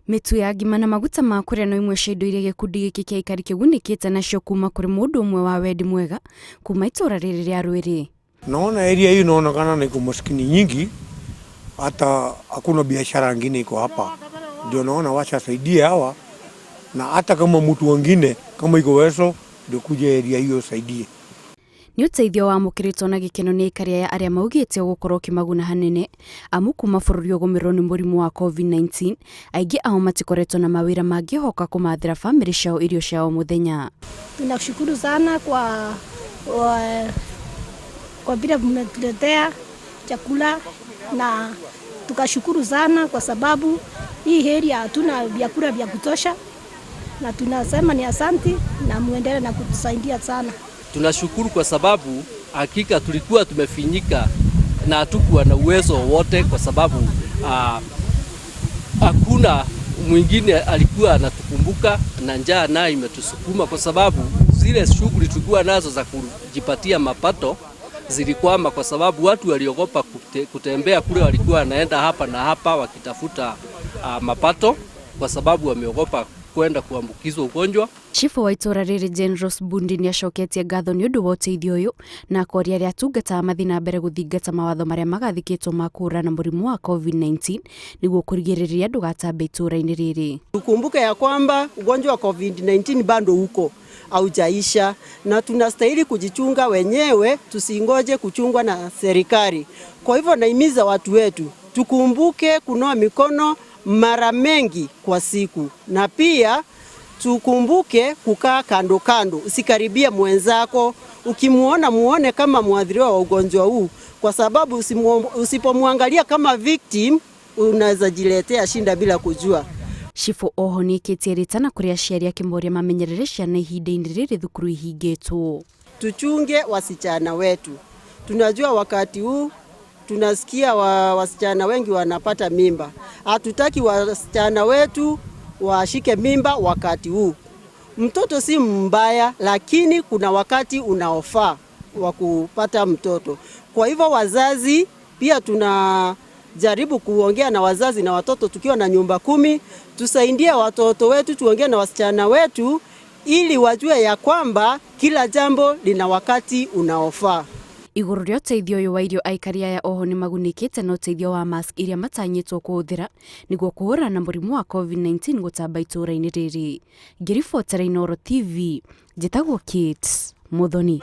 Mĩtu ya ngima na maguta ma kũrĩa no imwe cia indo iria gĩkundi gĩkĩ kĩa aikari kĩgunĩkĩte nacio kuma kũrĩ mũndũ ũmwe wa wendi mwega kuma itũra rĩrĩ rĩa Rwĩrĩ. Naona area hii inaonekana ni iko maskini nyingi, hata hakuna biashara ingine iko hapa, ndio naona wacha saidie hawa, na hata kama mtu wengine kama iko uwezo ndio kuja area hiyo saidie. Nĩ ũteithio wamũkĩrĩtwo na gĩkeno nĩ aikari aya arĩa maugĩte ũgũkorwo ũkĩmaguna hanene amu kuma bũrũri ũgũmĩrwo nĩ mũrimũ wa COVID-19 aingĩ ao matikoretwo na mawĩra mangĩhoka kũmathĩra bamĩrĩ ciao irio cia o mũthenya. Tunashukuru sana kwa vile mmetuletea chakula na tukashukuru sana kwa sababu hii area hatuna vyakula vya kutosha, na tunasema ni asanti na muendelee na kutusaidia sana. Tunashukuru kwa sababu hakika tulikuwa tumefinyika na hatukuwa na uwezo wowote, kwa sababu hakuna mwingine alikuwa anatukumbuka, na njaa nayo imetusukuma kwa sababu zile shughuli tulikuwa nazo za kujipatia mapato zilikwama, kwa sababu watu waliogopa kutembea kule, walikuwa wanaenda hapa na hapa wakitafuta mapato kwa sababu wameogopa kwenda kuambukizwa ugonjwa. Chifu wa itũra rĩrĩ Jane Rose Bundi nĩ acoketie ngatho nĩ ũndũ wa ũteithio ũyũ na akoria arĩa atungataga mathiĩ na mbere gũthingata mawatho marĩa magathĩkĩtwo ma kũhũrana na mũrimũ wa COVID-19 nĩguo kũrigĩrĩria ndũgatambe itũra-inĩ rĩrĩ. Tukumbuke ya kwamba ugonjwa wa COVID-19 bado uko, haujaisha, na tunastahili kujichunga wenyewe, tusingoje kuchungwa na serikali. Kwa hivyo naimiza watu wetu tukumbuke kunawa mikono mara mengi kwa siku, na pia tukumbuke kukaa kando kando, usikaribie mwenzako. Ukimuona muone kama mwathiriwa wa ugonjwa huu, kwa sababu usipomwangalia kama victim unaweza jiletea shinda bila kujua. Chifu oho nĩĩkĩtie rĩtana kũrĩ aciari akĩmoria mamenyerere ciana ihinda-inĩ rĩrĩ thukuru ihingĩtwo. Tuchunge wasichana wetu. Tunajua wakati huu tunasikia wasichana wengi wanapata mimba. Hatutaki wasichana wetu washike mimba wakati huu. Mtoto si mbaya, lakini kuna wakati unaofaa wa kupata mtoto. Kwa hivyo wazazi pia tunajaribu kuongea na wazazi na watoto tukiwa na nyumba kumi, tusaidie watoto wetu, tuongee na wasichana wetu ili wajue ya kwamba kila jambo lina wakati unaofaa. Igũrũ rĩa ũteithio ũyũ wa irio, aikari aya oho nĩ magunĩkĩte na ũteithio wa mask iria matanyĩtwo kũhũthĩra nĩguo kũhũrana na mũrimũ wa COVID-19 gũtamba itũra-inĩ rĩrĩ. Ngĩribotera Inooro TV, njĩtagwo Kate Muthoni.